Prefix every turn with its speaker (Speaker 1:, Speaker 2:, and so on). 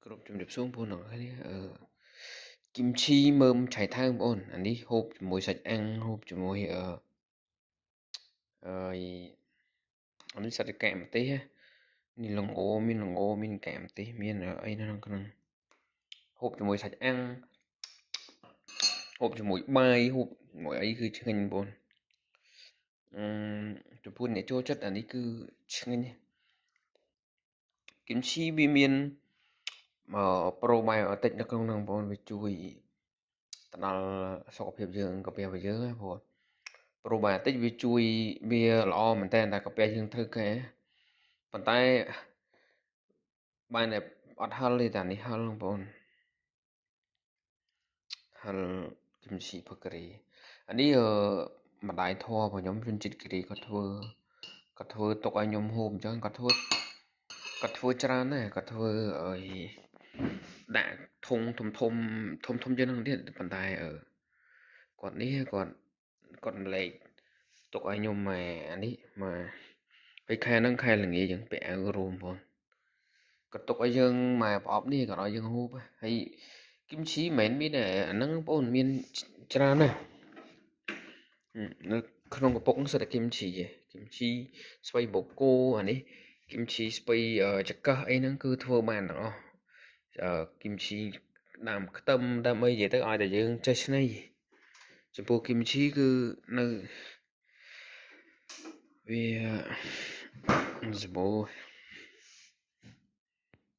Speaker 1: គ្រប់ជំរាបសួរបងប្អូនទាំងអស់គ្នាអឺគីមឈីមើមឆៃថៅបងប្អូនអានេះហូបជាមួយសាច់អាំងហូបជាមួយអឺអឺអានេះសិតតែកាកម្ទេសនេះល្ងមានល្ងមានកាកម្ទេសមានអីនៅក្នុងហូបជាមួយសាច់អាំងហូបជាមួយបាយហូបជាមួយអីគឺឆ្ងាញ់បងប្អូនអឺចំពោះអ្នកចូលចិត្តអានេះគឺឆ្ងាញ់គីមឈីវាមានប្រូបាយអូទិកនៅក្នុងហ្នឹងបងប្អូនវាជួយទៅដល់សុខភាពយើងកាពះរបស់យើងព្រោះប្រូបាយអូទិកវាជួយវាល្អមែនតើតែកាពះយើងធ្វើការប៉ុន្តែបានតែអត់ហិលទេតានេះហិលបងប្អូនហិលគីមឈីផឹកការីអានេះម្ដាយធေါ်របស់ខ្ញុំជនជាតិគិរីគាត់ធ្វើគាត់ធ្វើទុកឲ្យខ្ញុំហូបអញ្ចឹងគាត់ធ្វើគាត់ធ្វើច្រើនដែរគាត់ធ្វើឲ្យដាក់ធុងធំធំធំធំជាងហ្នឹងទៀតប៉ុន្តែគាត់នេះគាត់គាត់ម្លែកទុកឲ្យខ្ញុំមកអានេះមកពេលខែហ្នឹងខែល្ងាចយើងពាក់អាវរួមបងគាត់ទុកឲ្យយើងមកប្រអប់នេះគាត់ឲ្យយើងហូបហើយគីមឈីមិនមែនមានតែអាហ្នឹងបងប្អូនមានច្រើនណាស់នៅក្នុងកំពុកសិតតែគីមឈីគីមឈីស្បៃបូកូអានេះគីមឈីស្បៃចកឹះអីហ្នឹងគឺធ្វើបានទាំងអស់គីមឈីដើមខ្ទឹមដើមអីនិយាយទៅឲ្យតែយើងចេះឆ្នៃចំពោះគីមឈីគឺនៅវាសម្បូរ